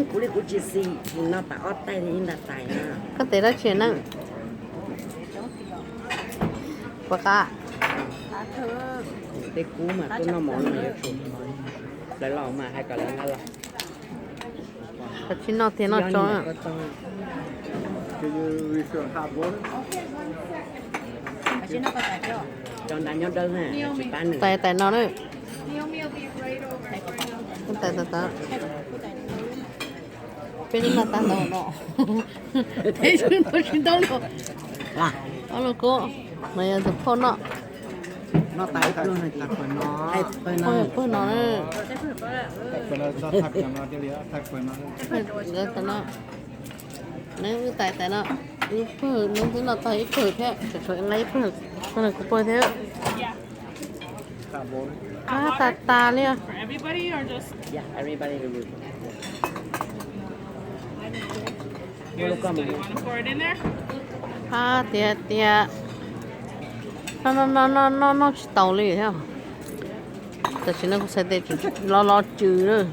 Kuv li kuv tsis xis, tsis noj tas ob tais li ib nta tais na. Koj tes dab tsi na? Puas qab? Tej kub mas tuaj noj mov no mas yuav tsum lawv los mas hais kom lawv nqa los. Koj tsis noj tiag noj tso. Cov nta nyob dawb na, tsis pab nws. Tais tais no na. Tais tais tais. Peb lub noj tas ntau no. Peb lub noj tsis ntau li. Ob lub kub, no yog tus phauj noj. Noj tas ib pluag no ces, pawg no, pawg no na. Neb wb tais tais no, ib pawg, neb twb noj tag ib pawg thiab, tshuav nqa ib pawg, pawg no kuv pawg thiab. Qab tas tas li. Qab tiag tiag. Noj noj noj noj tsis taus li thiab. Tam sim no kuv txhais tes los los tsw lawm.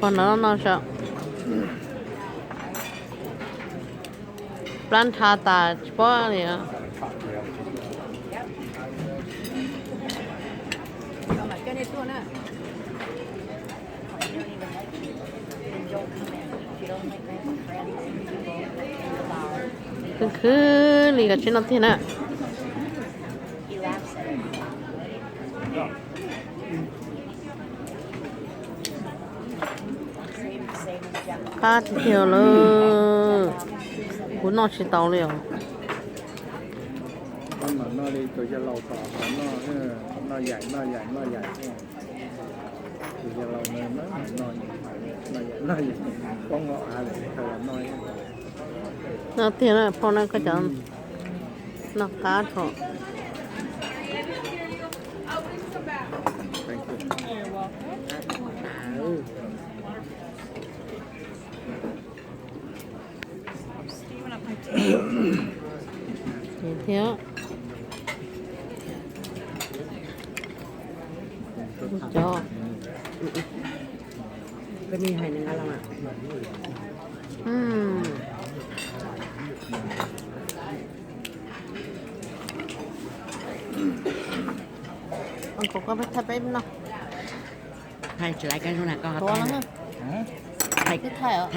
Pog no noj saib. Plab nrha tas tsis paub li. Khwv khwv li koj tsis noj tiag na. Qab tiag tiag lawm, kuv noj tsis tau li os. Noj li tus yawg laus tom noj, noj yaim noj yaim noj yaim. Tus yawg laus no noj, noj yaim noj yaim, poob hauv av lawm, noj. Noj tiag na, phauj na, koj cov noj qab tso. Thiab. Cov, koj nim hais nws nqa los. Uncle, koj peb thaij peb noj. Thaij tsis laib koj zoo na koj. Tuav los na. Thaij twb thaij os.